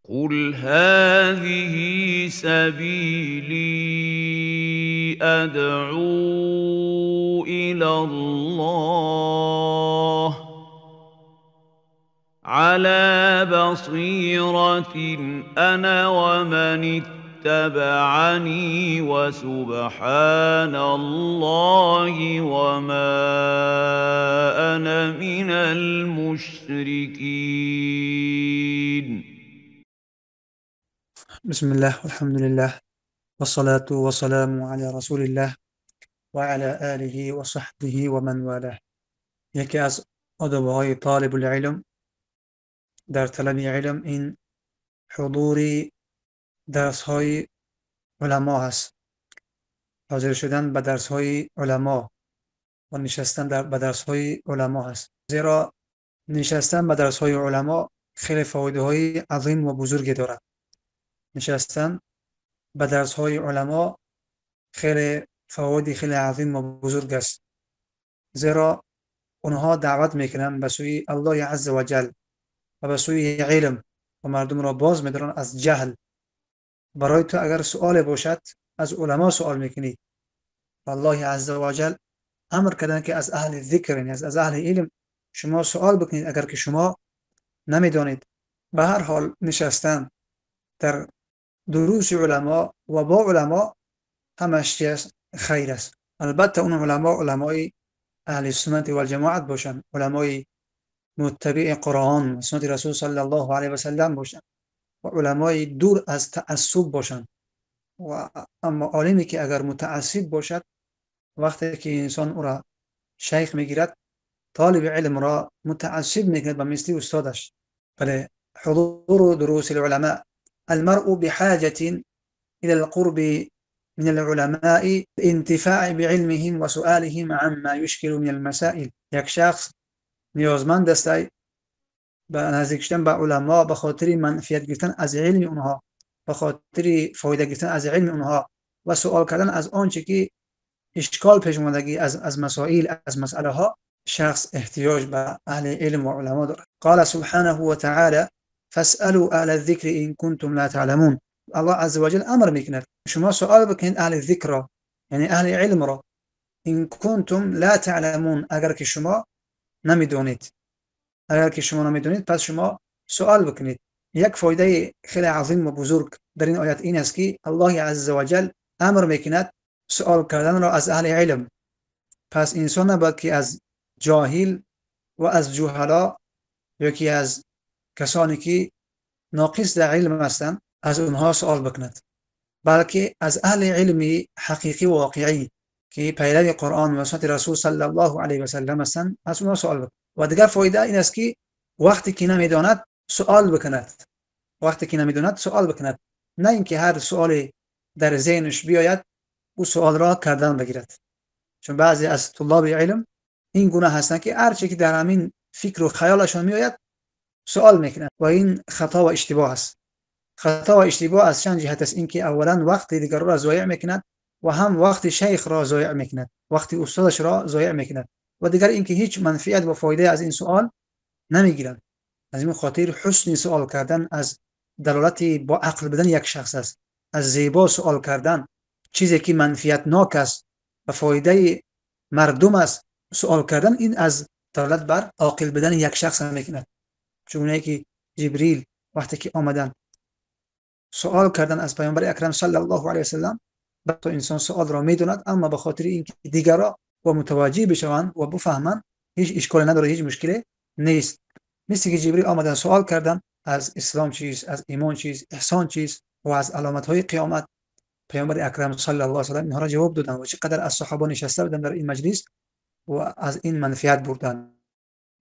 قل هذه سبيلي أدعو إلى الله على بصيرة أنا ومن اتبعني وسبحان الله وما أنا من المشركين. بسم الله والحمد لله والصلاة والسلام على رسول الله وعلى آله وصحبه ومن والاه. یکی از آداب‌های طالب العلم در طلب علم این حضور درس‌های علما هست، حاضر شدن به درس‌های علما و نشستن به درس‌های علما هست، زیرا نشستن به درس‌های علما خیلی فایده‌های عظیم و بزرگی دارد. نشستن به درس‌های علما خیلی فواید خیلی عظیم و بزرگ است، زیرا اونها دعوت میکنن به سوی الله عز و جل و به سوی علم و مردم را باز میدارن از جهل. برای تو اگر سؤال باشد از علما سؤال میکنی. الله عز و جل امر کردن که از اهل ذکر، یعنی از اهل علم شما سؤال بکنید اگر که شما نمیدانید. به هر حال نشستن در دروس علما و با علما همش چیز خیر است. البته اون علما علمای اهل سنت و الجماعت باشند، علمای متبع قرآن و سنت رسول صلی الله علیه و سلم باشند و علمای دور از تعصب باشند. و اما عالمی که اگر متعصب باشد، وقتی که انسان او را شیخ میگیرد، طالب علم را متعصب میکند به مثل استادش. بله، حضور دروس العلماء، المرء بحاجة إلى القرب من العلماء الانتفاع بعلمهم وسؤالهم عما يشكل من المسائل. یک شخص نیازمند است به نزدیک شدن به علما به خاطر منفعت گرفتن از علم اونها، به خاطر فایده گرفتن از علم اونها و سوال کردن از آنچه که اشکال پیش اومدگی از مسائل، از مسئله ها، شخص احتیاج به اهل علم و علما دارد. قال سبحانه وتعالى فاسألوا اهل الذکر ان کنتم لا تعلمون. الله عز وجل امر میکند شما سوال بکنید اهل ذکر را، یعنی اهل علم را، ان کنتم لا تعلمون، اگر که شما نمیدونید. اگر که شما نمیدونید پس شما سوال بکنید. یک فایده خیلی عظیم و بزرگ در این آیت این است که الله عز وجل امر میکند سوال کردن را از اهل علم. پس انسان نباید که از جاهل و از جهلا یا که از کسانی که ناقص در علم هستند از اونها سوال بکند، بلکه از اهل علم حقیقی و واقعی که پیرو قرآن و سنت رسول صلی الله علیه و سلم هستند از اونها سوال بکند. و دیگر فایده این است که وقتی که نمیداند سوال بکند، وقتی که نمیداند سوال بکند، نه اینکه هر سوالی در ذهنش بیاید او سوال را کردن بگیرد. چون بعضی از طلاب علم این گونه هستند که هر چه که در همین فکر و خیالشان میآید سوال میکنند و این خطا و اشتباه است. خطا و اشتباه از چند جهت است. اینکه اولا وقت دیگر را ضایع میکند و هم وقت شیخ را ضایع میکند، وقت استادش را ضایع میکند، و دیگر اینکه هیچ منفعت و فایده از این سوال نمیگیرند. از این خاطر حسن سوال کردن از دلالت با عقل بدن یک شخص است. از زیبا سوال کردن، چیزی که منفعت ناک است و فایده مردم است سوال کردن، این از دلالت بر عاقل بدن یک شخص میکند. چون که جبریل وقتی که آمدن سوال کردن از پیامبر اکرم صلی الله علیه و سلم، تا انسان سوال را میدوند، اما به خاطر اینکه دیگرا و متوجه بشوند و بفهمند هیچ اشکالی نداره، هیچ مشکلی نیست. مثل که جبریل آمدن سوال کردن از اسلام چیست، از ایمان چیست، احسان چیست و از علامت های قیامت، پیامبر اکرم صلی الله علیه و سلم اینها را جواب دادن و چقدر از صحابه نشسته بودند در این مجلس و از این منفعت بردن،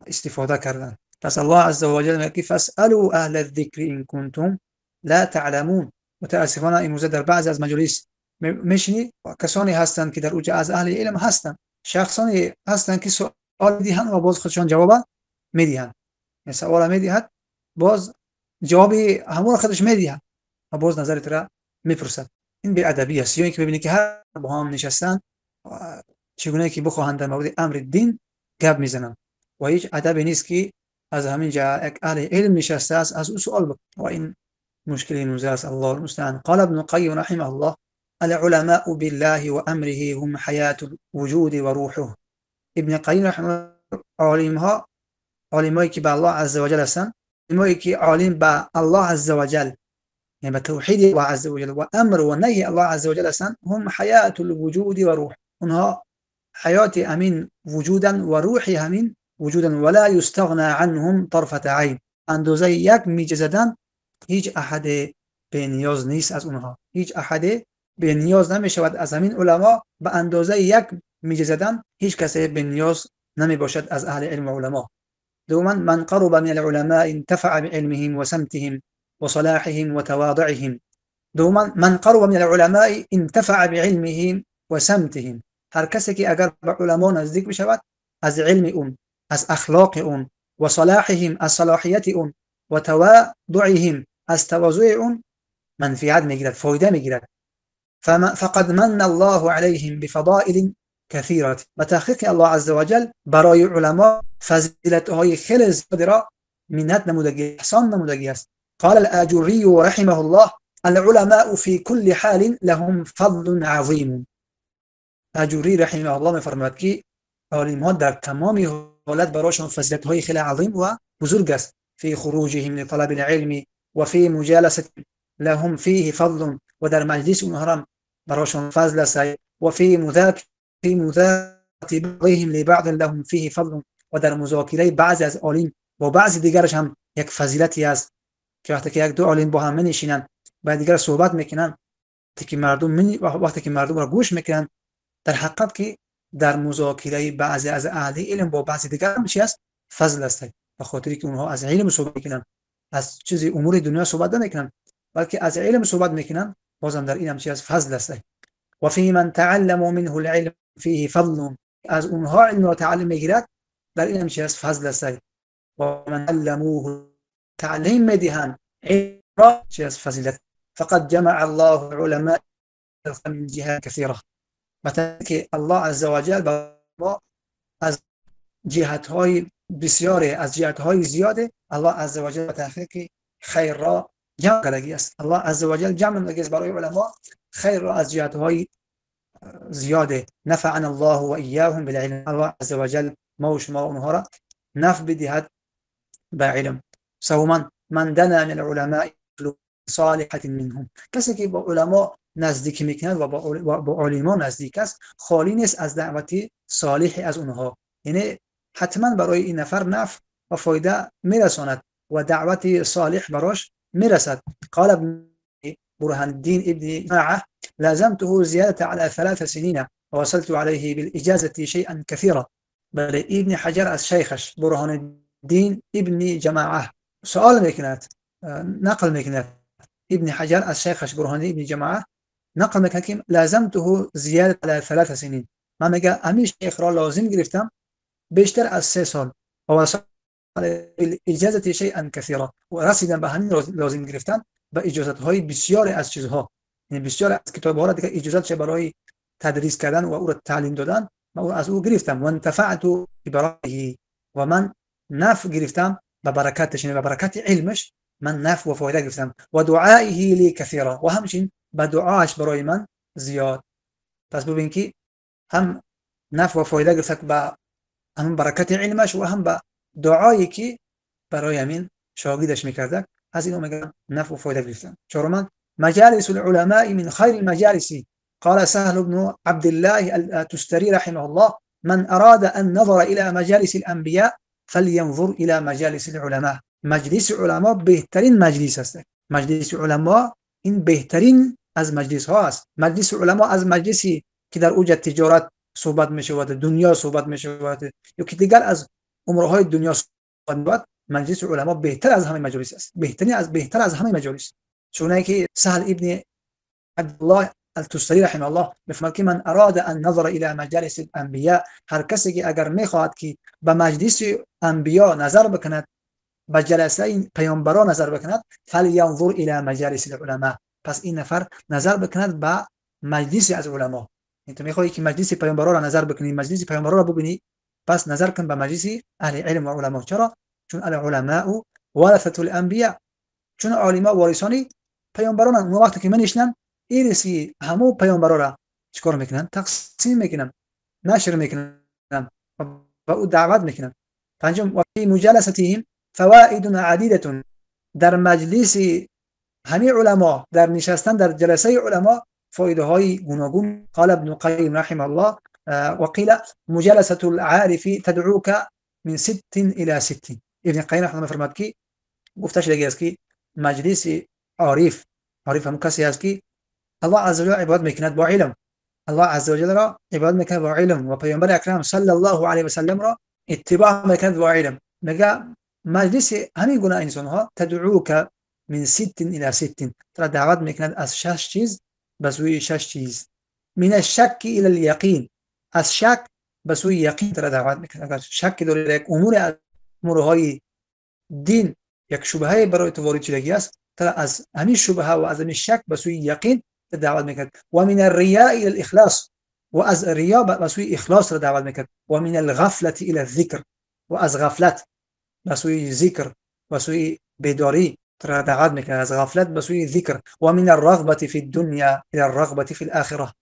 استفاده کردن. پس الله عز و جل میگه فاسالوا اهل الذکر ان کنتم لا تعلمون. متاسفانه امروزه در بعضی از مجالس میشینی کسانی هستند که در اوج از اهل علم هستند، شخصانی هستند که سوال میدهند و باز خودشان جواب میدهند، سوال میدهد باز جواب همون خودش میدهد و باز نظرت را میپرسد. این بی ادبی است. یا اینکه ببینی که هر با هم نشستن چگونه که بخواهند در مورد امر دین گپ میزنند و هیچ ادبی نیست که از همین جا یک اهل علم نشسته است از او سوال بکن و این مشکل امروزه است. الله المستعان. قال ابن القیم رحمه الله: العلماء بالله وامره هم حیات الوجود وروحه. ابن قیم رحمه الله، عالمایی که به الله عزوجل هستند، عالمایی که عالم به الله عزوجل، یعنی به توحید الله عزوجل و امر و نهی الله عزوجل هستند، هم حیات الوجود و روح، اونها حیات امین وجودا و روح همین وجودا، ولا یستغنى عنهم طرفة عین. اندازه یک میجه زدن هیچ احد به نیاز نیست از اونها، هیچ احد به نیاز نمی شود از همین علما. به اندازه یک میجه زدن هیچ کسی به نیاز نمی باشد از اهل علم و علما. دوما من قرب من العلماء انتفع بعلمهم وسمتهم وصلاحهم وتواضعهم. دوما من قرب من العلماء انتفع بعلمهم وسمتهم. هر کسی که اگر به علما نزدیک بشود، از علم اون، از اخلاق اون، و صلاحهم، از صلاحیت اون، و تواضعهم، از تواضع اون منفعت میگیرد، فایده میگیرد. فقد من الله عليهم بفضائل كثيرة. و تحقیق الله عز وجل برای علما فضیلت های خیلی زیادی را منت نمودگی، احسان نمودگی است. قال الآجری رحمه الله: العلماء في كل حال لهم فضل عظیم. آجوری رحمه الله میفرماید که عالم ها در تمام حالت برایشان فضیلت های خیلی عظیم و بزرگ است. في خروجهم لطلب العلم وفي مجالسة لهم فيه فضل، و در مجلس اونها هم برایشان فضل است. و في مذاکرة بعضهم لبعض لهم فيه فضل، و در مذاکره بعضی از عالم با بعضی دیگرش هم یک فضیلتی است که وقتی که یک دو عالم با هم می‌نشینند با دیگر صحبت میکنن، وقتی که مردم را گوش میکنن، در حقیقت که در مذاکره بعضی از اهل علم با بعضی دیگر هم چی است؟ فضل است. به خاطری که اونها از علم صحبت میکنن، از چیزی امور دنیا صحبت نمیکنن، بلکه از علم صحبت میکنن، بازم در این هم چی است؟ فضل است. و فی من تعلم منه العلم فیه فضل، از اونها علم را تعلم میگیرد، در این هم چی است؟ فضل است. و من علموه، تعلیم میدهند علم را، چی است؟ فضیلت. فقد جمع الله علماء من جهات كثيرة. مثلا که الله عزوجل با از جهت های بسیار، از جهت های زیاد الله عزوجل به تحقیق خیر را جمع کردگی است. الله عزوجل جمع نمودگی است برای علما خیر را از جهت های زیاده. نفعنا الله و ایاهم بالعلم. الله عزوجل ما و شما اونها را نفع بدهد به علم. سوما من دنا من العلماء صالحة منهم. کسی که با علما نزدیک میکند و با علما نزدیک است، خالی نیست از دعوت صالح از اونها، یعنی حتما برای این نفر نفع و فایده میرساند و دعوت صالح براش میرسد. قال ابن برهان الدين ابن جماعة: لازمته زيادة على 3 سنين ووصلت عليه بالإجازة شيئا كثيرا. بل ابن حجر از شیخش برهان الدین ابن جماعة سؤال میکند، نقل میکند. ابن حجر از شیخش برهان ابن جماعة نقل میکند که لازمته زیادة على 3 سنين، من میگه همین شیخ را لازم گرفتم بیشتر از 3 سال و وصلت بالإجازة شيئا كثيرا، و رسیدم به همین لازم گرفتن به اجازت های بسیار از چیزها، یعنی بسیار از کتاب ها را دیگه اجازت چه برای تدریس کردن و او را تعلیم دادن من او از او گرفتم. و انتفعت ببرکته، و من نفع گرفتم به برکتش، یعنی به برکت علمش من نفع و فایده گرفتم. و دعائه لی کثیرا، و همچنین به دعاش برای من زیاد. پس ببین که هم نفع و فایده گرفت به هم برکت علمش و هم به دعایی که برای همین شاگردش میکرده، از اینو میگن نفع و فایده گرفتن. چهارم مجالس العلماء من خیر المجالس. قال سهل بن عبد الله التستري رحمه الله: من أراد أن نظر إلى مجالس الأنبياء فلينظر إلى مجالس العلماء. مجلس علما بهترین مجلس است. مجلس علما این بهترین از مجلس ها است. مجلس علما از مجلسی که در اوج تجارت صحبت می شود، دنیا صحبت می شود، یا که دیگر از امورهای دنیا صحبت می شود، مجلس علما بهتر از همه مجالس است، بهترین از بهتر از همه مجالس. چون که سهل ابن عبدالله التستری رحمه الله میفرماید که من اراد ان نظر الى مجالس الانبیاء، هر کسی که اگر میخواهد که به مجلس انبیا نظر بکند، به جلسه پیامبران نظر بکند، فلینظر الى مجالس العلماء، پس این نفر نظر بکند به مجلس از علما. یعنی تو میخوای که مجلس پیامبران را نظر بکنی، مجلس پیامبران را ببینی، پس نظر کن به مجلس اهل علم و علما. چرا؟ چون العلماء ورثه الانبیاء، چون عالما وارثان پیامبران اون وقتی که منشنن ایرسی همو پیامبرا را چیکار میکنن؟ تقسیم میکنن، نشر میکنن و او دعوت میکنن. پنجم و فی مجالستهم فوائد عدیده، در مجلس همه علما، در نشستن در جلسه علما فایده های گوناگون. قال ابن قیم رحمه الله وقيل مجالسة العارف تدعوك من ست إلى ست. ابن قیم رحمه الله فرمود که گفته شده است که مجلس عارف، عارف هم کسی است که الله عز وجل عبادت میکند با علم، الله عز وجل را عبادت میکند با علم و پیامبر اکرم صلی الله علیه و سلم را اتباع میکند با علم. میگه مجلس همین گونه انسان ها تدعوك من ست إلى ست، ترى دعوت میکند از شش چیز به سوی شش چیز. من الشك إلى اليقين، از شک به سوی یقین ترى دعوت میکند. اگر شک داری یک امور از امورهای دین، یک شبهه برای تو وارد شدگی است، ترى از همین شبهه و از همین شک به سوی یقین دعوت میکند. و من الرياء إلى الإخلاص، و از ریا به سوی اخلاص را دعوت میکند. و من الغفلة إلى الذکر، و از غفلت به سوی ذکر و سوی بیداری ترى دعوت میکند، از غفلت به سوی ذکر. و من الرغبة فی الدنیا إلى الرغبة فی الآخرة،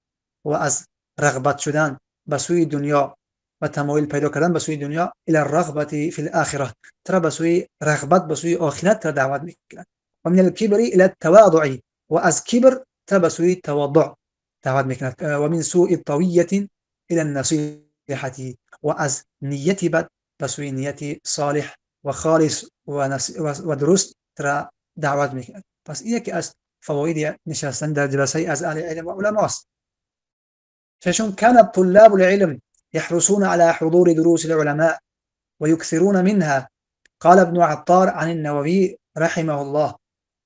و از رغبت شدن به سوی دنیا و تمایل پیدا کردن به سوی دنیا إلى الرغبة فی الآخرة، ترى به سوی رغبت به سوی آخرت ترى دعوت میکند. و من الكبر إلى التواضع، و از کبر ترى به سوی تواضع دعوت میکند. و من سوء طویة إلى النصیحة، و از نیت بد به سوی نیت صالح و خالص و درست ترى دعوت میکند. پس این یکی از فواید نشستن در جلسه از اهل علم و علما است. ششم كان طلاب العلم يحرصون على حضور دروس العلماء ويكثرون منها. قال ابن عطار عن النووي رحمه الله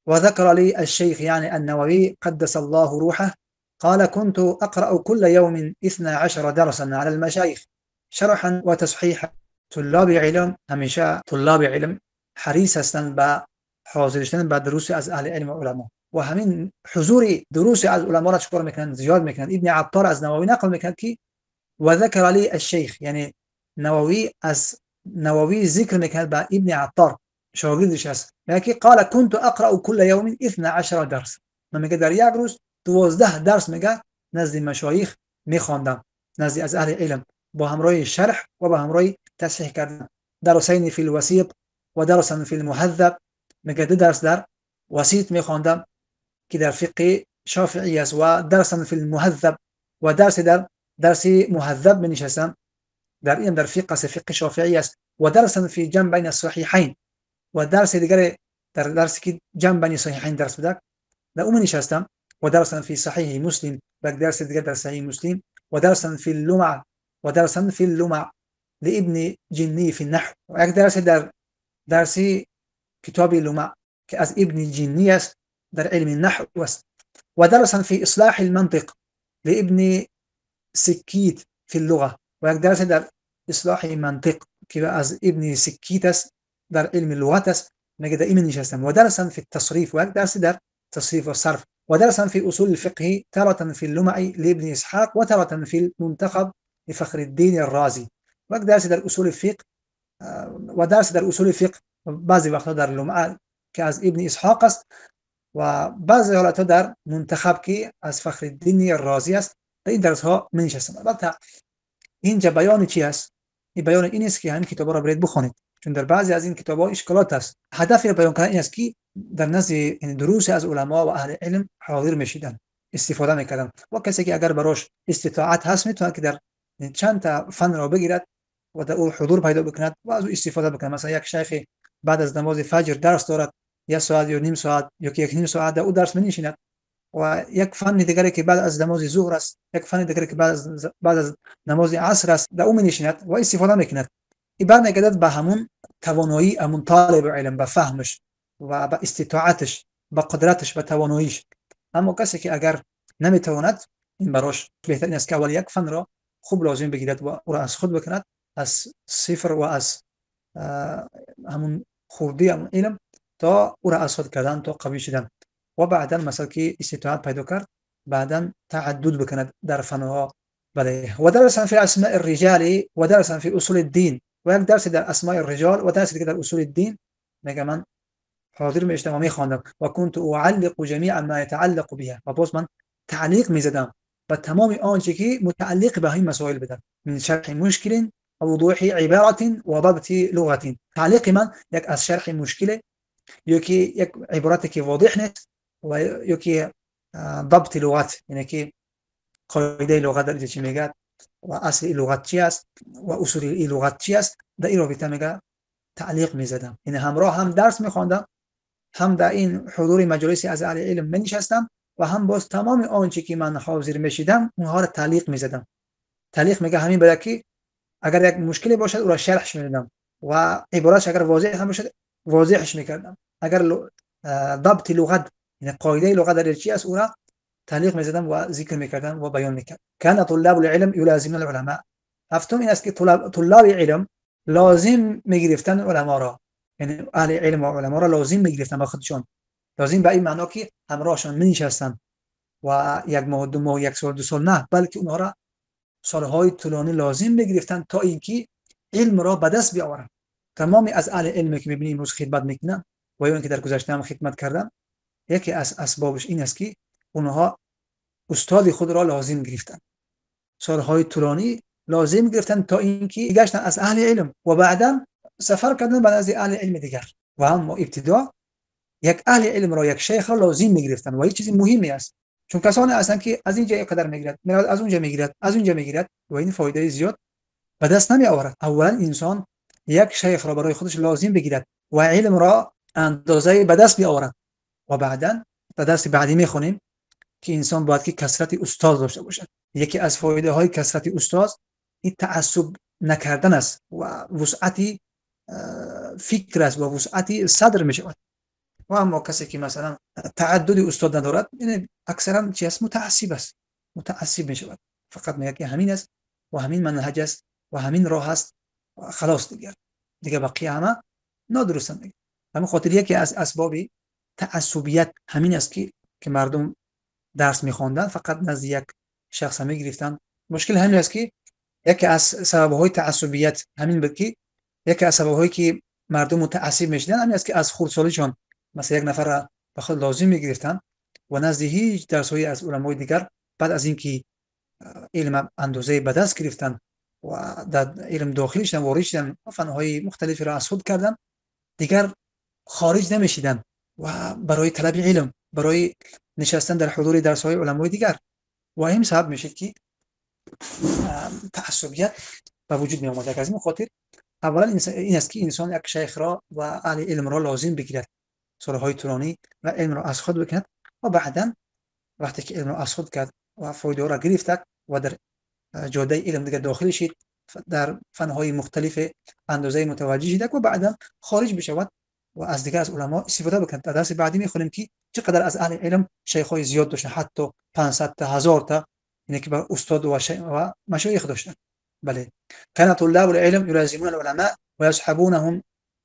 وذكر لي الشيخ يعني النووي قدس الله روحه قال كنت أقرأ كل يوم 12 درسا على المشايخ شرحا وتصحيحا. طلاب علم همیشه طلاب علم حریص هستند به حاضر شدن به دروس از اهل علم و علما و همین حضور دروس از علما را چکار میکنن؟ زیاد میکنن. ابن عطار از نووی نقل میکند که و ذکر لی الشیخ، یعنی نووی از نووی ذکر میکند به ابن عطار شاگردش است، میگه که قال كنت اقرأ كل يوم 12 درس، من میگه در یک روز 12 درس میگه نزد مشایخ میخواندم، نزد از اهل علم با همراه شرح و با همراه تصحیح کردن. درسین فی الوسیط و درسا فی المهذب، میگه دو درس در وسیط میخواندم که در فقه شافعی است، و درسا فی المهذب و درس در درس مهذب می نشستم در این در فقه است، فقه شافعی است، و درسا فی جمع بین الصحیحین و درس دیگر در درسی که جمع بین صحیحین درس بوده در اون می نشستم، و درسا فی صحیح مسلم و درس دیگر در صحیح مسلم، و درسا فی اللمع و درسا فی اللمع لابن جنی فی النحو، و یک درس در درس کتاب لمع که از ابن جنی است در علم النحو است، و درسا فی اصلاح المنطق لابن سکیت فی اللغة، و یک درس در اصلاح منطق که از ابن سکیت است در علم لغت است، میگه در این نشستم، و درسا فی التصریف و یک درس در تصریف و صرف، و درسا فی اصول الفقه تارة فی اللمع لابن اسحاق و تارة فی المنتخب لفخر الدین الرازی، و یک درس در اصول فقه و درس در اصول فقه بعضی وقتها در لمعه که از ابن اسحاق است و بعضی حالتها در منتخب که از فخر الدین رازی است، در این درس ها می نشستم. البته اینجا بیان چی است؟ این بیان این است که همین کتاب را برید بخوانید، چون در بعضی از این کتاب ها اشکالات است. هدف را بیان کردن این است که در نزد دروس از علما و اهل علم حاضر میشیدن، استفاده میکردن، و کسی که اگر براش استطاعت هست میتونه که در چند تا فن را بگیرد و در او حضور پیدا بکند و از او استفاده بکند. مثلا یک شیخ بعد از نماز فجر درس دارد، یک ساعت یا نیم ساعت یا که یک نیم ساعت در او درس می‌نشیند، و یک فن دیگری که بعد از نماز ظهر است، یک فن دیگری که بعد از نماز عصر است، در او می‌نشیند و استفاده می‌کند. این برمیگردد به همون توانایی همون طالب علم، به فهمش و به استطاعتش، به قدرتش، به تواناییش. اما کسی که اگر نمیتواند، این براش بهتر این است که اول یک فن را خوب لازم بگیرد و او را از خود بکند، از صفر و از همون خوردی همون علم تا او را از خود کردن تا قوی شدن، و بعدا مثلا که استطاعت پیدا کرد بعدا تعدد بکند در فنها. بله. و درسا فی اسماء الرجال و درسا فی اصول الدین، و یک درس در اسماء الرجال و درس دیگه در اصول الدین. میگه من حاضر میشدم و میخواندم. و كنت اعلق جميع ما يتعلق بها، و باز من تعلیق میزدم و تمام آنچه که متعلق به این مسائل بدم، من شرح مشکل و وضوح عبارت و ضبط لغت. تعلیق من یک از شرح مشکل، یکی یک عبارتی که واضح نیست، و یکی ضبط لغت، یعنی که قاعده لغت در چی میگه و اصل لغت چی است و اصول لغت چی است، در این رابطه میگه تعلیق میزدم. یعنی همراه هم درس میخواندم، هم در این حضور مجالسی از اهل علم می نشستم و هم باز تمام آنچه که من حاضر میشدم اونها را تعلیق میزدم. تعلیق میگه همین برای که اگر یک مشکلی باشد او را شرحش میدادم و عبارتش اگر واضح هم باشد واضحش میکردم. اگر ضبط لغت، یعنی قاعده لغت در چی است، او را تعلیق میزدم و ذکر میکردم و بیان میکردم. کان طلاب العلم یلازمون العلماء. هفتم این است که طلاب علم لازم میگرفتن علما را، یعنی اهل علم و علما را لازم میگرفتن با خودشون. لازم به این معنا که همراهشان می نشستن و یک ماه، 2 ماه، یک سال، 2 سال نه، بلکه اونها را سالهای طولانی لازم میگرفتن تا اینکه علم را به دست بیاورن. تمامی از اهل علمی که میبینیم امروز خدمت میکنن و یا اینکه در گذشته هم خدمت کردن، یکی از اسبابش این است که اونها استاد خود را لازم گرفتن، سالهای طولانی لازم گرفتن تا اینکه گشتن از اهل علم و بعدا سفر کردن به نزد اهل علم دیگر. و هم ابتدا یک اهل علم را، یک شیخ را لازم میگرفتن و این چیز مهمی است، چون کسانی هستند که از اینجا اینقدر میگیرد، میرود از اونجا میگیرد، از اونجا میگیرد و این فایده زیاد به دست نمی آورد. اولا انسان یک شیخ را برای خودش لازم بگیرد و علم را اندازه به دست بیاورد و بعدا در درس بعدی میخونیم که انسان باید که کثرت استاد داشته باشد. یکی از فایده های کثرت استاد این تعصب نکردن است و وسعت فکر است و وسعت صدر می شود. و اما کسی که مثلا تعدد استاد ندارد، یعنی اکثرا چی است؟ متعصب است، متعصب می شود، فقط میگه که همین است و همین منهج است و همین راه است و خلاص، دیگه بقیه همه نادرستند دیگه. همین خاطر یکی از اسباب تعصبیت همین است که مردم درس میخواندن فقط نزد یک شخص میگرفتن. مشکل همین است که یکی از سبب‌های تعصبیت همین بود که یکی از سبب‌هایی که مردم متعصب میشدن همین است که از خردسالیشان مثلا یک نفر را به خود لازم میگرفتن و نزد هیچ درس‌های از علمای دیگر بعد از اینکه علم اندازه به دست گرفتن و در علم داخل شدن، وارد شدن، فن‌های مختلفی را از خود کردن، دیگر خارج نمیشدن و برای طلب علم، برای نشستن در حضور درس‌های علمای دیگر، و این سبب میشه که تعصبیت به وجود می آمد. از این خاطر اولا این است که انسان یک شیخ را و اهل علم را لازم بگیرد سالهای طولانی و علم را از خود بکند و بعدا وقتی که علم را از خود کرد و فایده را گرفت و در جاده علم دیگر داخل شد، در فنهای مختلف اندازه متوجه شد و بعدا خارج بشود و از دیگر از علما استفاده بکند. در درس بعدی میخونیم که چقدر از اهل علم شیخ زیاد داشتن، حتی 500 تا، 1000 تا، اینه که بر استاد و مشایخ داشتن. بله، كان طلاب العلم يلازمون العلماء ويصحبونهم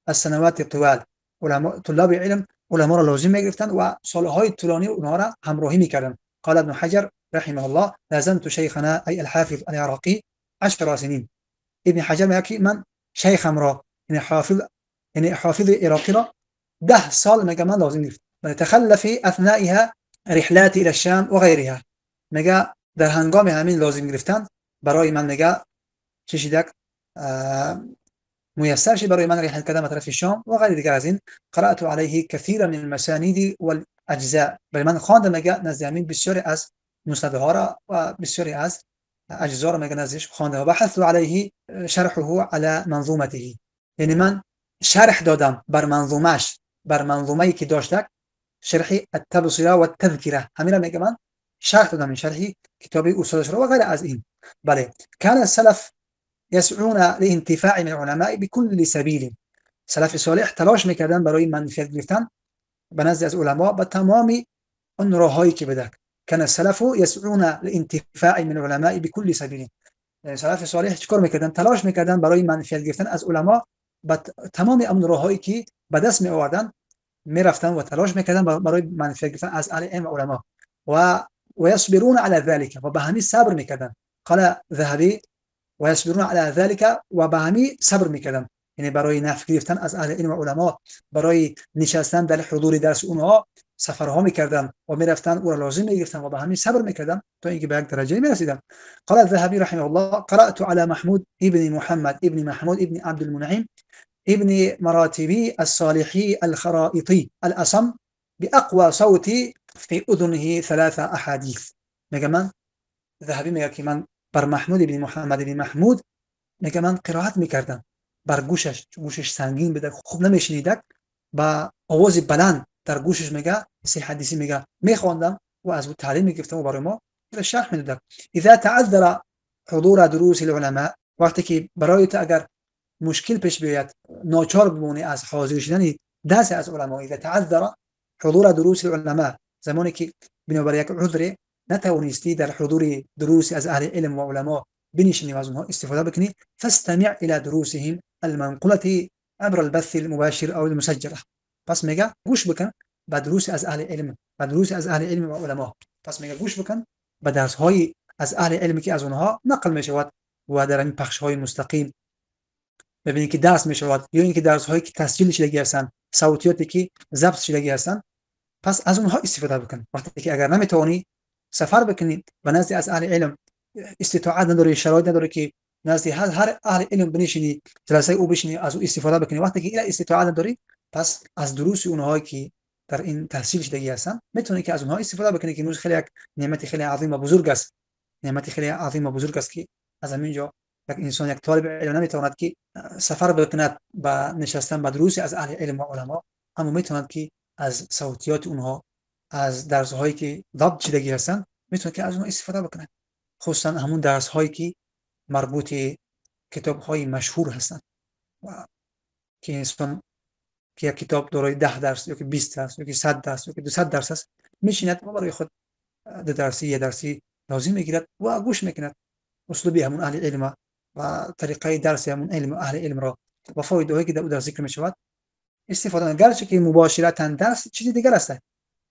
السنوات الطوال. علماء، طلاب علم علما را لازم میگرفتن و سالهای طولانی اونها را همراهی میکردن. قال ابن حجر رحمه الله: لازمت شيخنا، أي الحافظ العراقي، 10 سنين. ابن حجر میگه من شیخم را، یعنی حافظ، یعنی حافظ عراقی را 10 سال میگه من لازم گرفت. تخلل في أثنائها رحلات إلى الشام وغيرها. میگه در هنگام همین لازم گرفتن برای من میگه چه شدک میسر شد برای من رحلت کردن به طرف شام و غیر دیگر از این. قرأت عليه كثيرا من المسانيد والأجزاء. برای من خواندم میگه نزد همین بسیاری از مسندها را و بسیاری از اجزا را میگه نزدش خوانده. و بحثت عليه شرحه على منظومته، یعنی من شرح دادم بر منظومش، بر منظومه‌ای که داشته، شرح التبصره و التذکره، همین را میگه من شرح دادم، این شرحی کتاب استادش را و غیر از این. بله، كان السلف يسعون لانتفاع من العلماء بكل سبيل. سلف صالح تلاش میکردن برای منفعت گرفتن به نزد از علما به تمام اون راههایی که بده. كان السلف يسعون لانتفاع من العلماء بكل سبيل. سلف صالح چیکار میکردن؟ تلاش میکردن برای منفعت گرفتن از علما به تمام اون راههایی که به دست می آوردن، میرفتن و تلاش میکردن برای منفعت گرفتن از اهل علم و علما و ويصبرون على ذلك، و به همین صبر میکردن. قال ذهبي: ويصبرون على ذلك، و به همین صبر میکردن. یعنی برای نفع گرفتن از اهل علم و علما، برای نشستن در حضور درس اونها سفرها میکردن و میرفتن او را لازم میگرفتن و به همین صبر میکردن تا اینکه به یک درجه میرسیدن. قال الذهبي رحمه الله: قرأت على محمود ابن محمد ابن محمود ابن عبد المنعم ابن مراتبي الصالحي الخرائطي الأصم بأقوى صوتي في أذنه 3 أحاديث. میگه من ذهبی میگه که من بر محمود ابن محمد ابن محمود میگه من قرائت میکردم بر گوشش، گوشش سنگین بوده، خوب نمیشنیدک، با آواز بلند در گوشش میگه 3 حدیثی میگه میخواندم و از او تعلیم میگرفتم و برای ما شرح میدادم. اذا تعذر حضور دروس العلماء، وقتی که برای تو اگر مشکل پیش بیاید، ناچار بمونی از حاضر شدن درس از علما، اذا تعذر حضور دروس العلماء، زمانی که بنابر یک عذر نتوانستی در حضور دروس از اهل علم و علما بنشینی و از اونها استفاده بکنی، فاستمع الى دروسهم المنقولة عبر البث المباشر او المسجله. پس میگه گوش بکن به دروس از اهل علم، به دروس از اهل علم و علما. پس میگه گوش بکن به درس های از اهل علم که از اونها نقل میشود و در این پخش های مستقیم ببینید که درس میشود، یا اینکه درس هایی که تسجیل شده هستند، صوتیاتی که ضبط شده هستند، پس از اونها استفاده بکن. وقتی که اگر نمیتوانی سفر بکنی و نزد از اهل علم استطاعت نداری، شرایط نداری که نزد هر اهل علم بنشینی، جلسه او بشینی، از او استفاده بکنی، وقتی که این استطاعت نداری، پس از دروس اونهایی که در این تحصیل شدگی هستن میتونی که از اونها استفاده بکنی، که امروز خیلی یک نعمت خیلی عظیم و بزرگ است، نعمت خیلی عظیم و بزرگ است که از همینجا یک انسان، یک طالب علم نمیتواند که سفر بکند با نشستن با دروس از اهل علم و علما، اما میتواند که از صوتیات اونها، از درس هایی که ضبط شدگی هستن، میتونه که از اونها استفاده بکنه، خصوصا همون درس هایی که مربوط کتاب های مشهور هستن و که انسان که یک کتاب دارای 10 درس یا که 20 درس یا که 100 درس یا که 200 درس است، میشیند و برای خود 2 درسی 1 درسی لازم میگیرد و گوش میکند اسلوبی همون اهل علم و طریقه درس همون علم اهل علم را و فایده هایی که در او در ذکر میشود استفاده. گرچه که مباشرتا درس چیز دیگر است،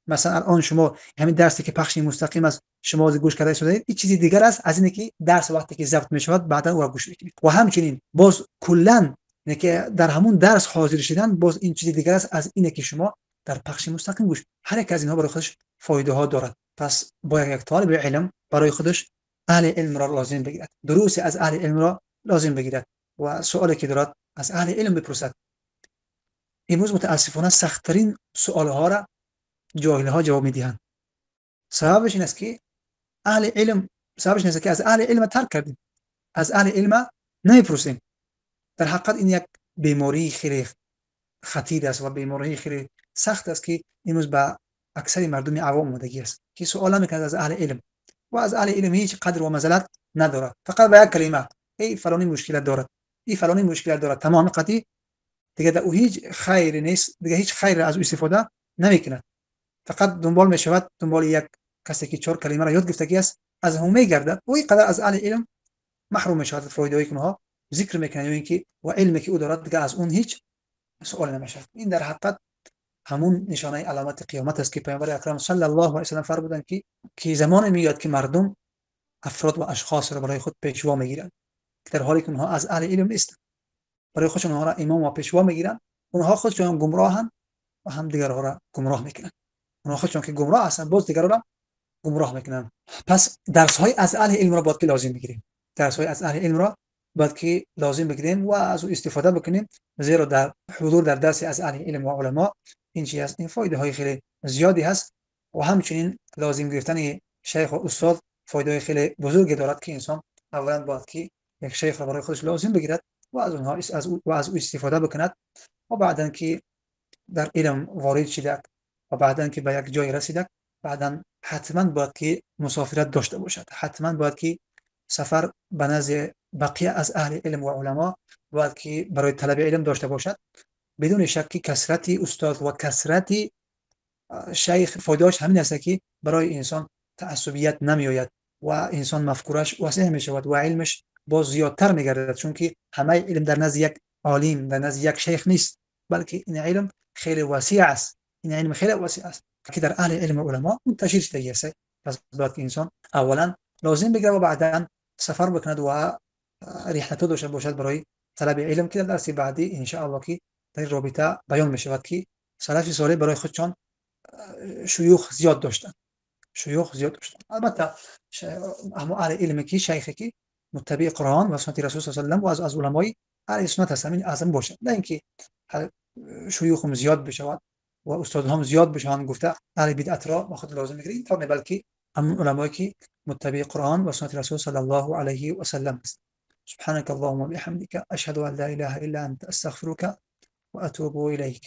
مثلا الان شما همین درسی که پخش مستقیم است شما گوش کرده شده، این چیز دیگر است از اینه که درس وقتی که ضبط میشود بعدا او را گوش میکنید. و همچنین باز کلا اینه که در همون درس حاضر شدن باز این چیز دیگر است از اینه که شما در پخش مستقیم گوش. هر یک از اینها برای خودش فایده ها دارد. پس باید یک طالب علم برای خودش اهل علم را لازم بگیرد، دروس از اهل علم را لازم بگیرد و سوالی که دارد از اهل علم بپرسد. امروز متاسفانه سخت‌ترین سوال‌ها را جاهل‌ها جواب می‌دهند. سببش این است که اهل علم، سببش این است که از اهل علم ترک کردیم، از اهل علم نمی‌پرسیم. در حقیقت این یک بیماری خیلی خطیر است و بیماری خیلی سخت است که امروز به اکثر مردم عوام آمدگی است که سوال می‌کنند از اهل علم و از اهل علم هیچ قدر و منزلت ندارد، فقط به یک کلمه ای فلانی مشکلات دارد، ای فلانی مشکلات دارد، تمام قطعی دیگه در او هیچ خیر نیست، دیگه هیچ خیر از او استفاده نمی‌کند، فقط دنبال می‌شود دنبال یک کسی که 4 کلمه را یاد گرفتگی است از هم می‌گردد و این قدر از اهل علم محروم می‌شود. فایده‌ای که اونها ذکر می‌کنند یا اینکه و علمی که او دارد دیگه از اون هیچ سوال نمی‌شود. این در حقیقت همون نشانه علامت قیامت است که پیامبر اکرم صلی الله علیه و سلم فرمودند که زمان میاد که مردم افراد و اشخاص را برای خود پیشوا میگیرند در حالی که اونها از اهل علم نیستند، برای خودشون اونها را امام و پیشوا میگیرند، اونها خودشون گمراهند و هم دیگرها را گمراه میکنند. اونها خودشون که گمراه هستند باز دیگرها را گمراه میکنند. پس درس های از اهل علم را باید که لازم بگیریم، درس های از اهل علم را باید که لازم بگیریم و از او استفاده بکنیم، زیرا در حضور در درس از اهل علم و علما این چیز است، این فایده های خیلی زیادی هست و همچنین لازم گرفتن شیخ و استاد فایده های خیلی بزرگی دارد که انسان اولا باید که یک شیخ را برای خودش لازم بگیرد و از اونها از او استفاده بکند و بعدا که در علم وارد شده و بعدا که به یک جای رسیده بعدا حتما باید که مسافرت داشته باشد، حتما باید که سفر به نزد بقیه از اهل علم و علما باید که برای طلب علم داشته باشد. بدون شک که کثرت استاد و کثرت شیخ فایده‌اش همین است که برای انسان تعصبیت نمیآید و انسان مفکورش وسیع می شود و علمش باز زیادتر میگردد، چون که همه علم در نزد یک عالم، در نزد یک شیخ نیست، بلکه این علم خیلی وسیع است، این علم خیلی وسیع است که در اهل علم و علما منتشر شده است. پس باید که انسان اولا لازم بگیره و بعدا سفر بکند و رحلت داشته باشد برای талаби илм, ки дар дарси баъдӣ иншааллоҳ ки дар ин робита баён мешавад, ки салафи солеҳ барои худшон шуюх зиёд доштанд, шуюх зиёд доштанд. Албатта, ҳамо аҳли илме ки, шайхе ки муттабии Қуръон ва суннати Расул саллам ва аз уламои аҳли суннат ҳаст, ҳамин аз бошад, на ин ки шуюхум зиёд бишавад ва устодҳом зиёд бишаванд гуфта аҳли бидъатро ба худ лозим мегирад. Ин тавр не, балки ҳамон уламое ки муттабии Қуръон ва суннати Расул саллаллоҳу алайҳи васаллам аст. سبحانك اللهم وبحمدك، أشهد أن لا إله إلا أنت، أستغفرك وأتوب إليك.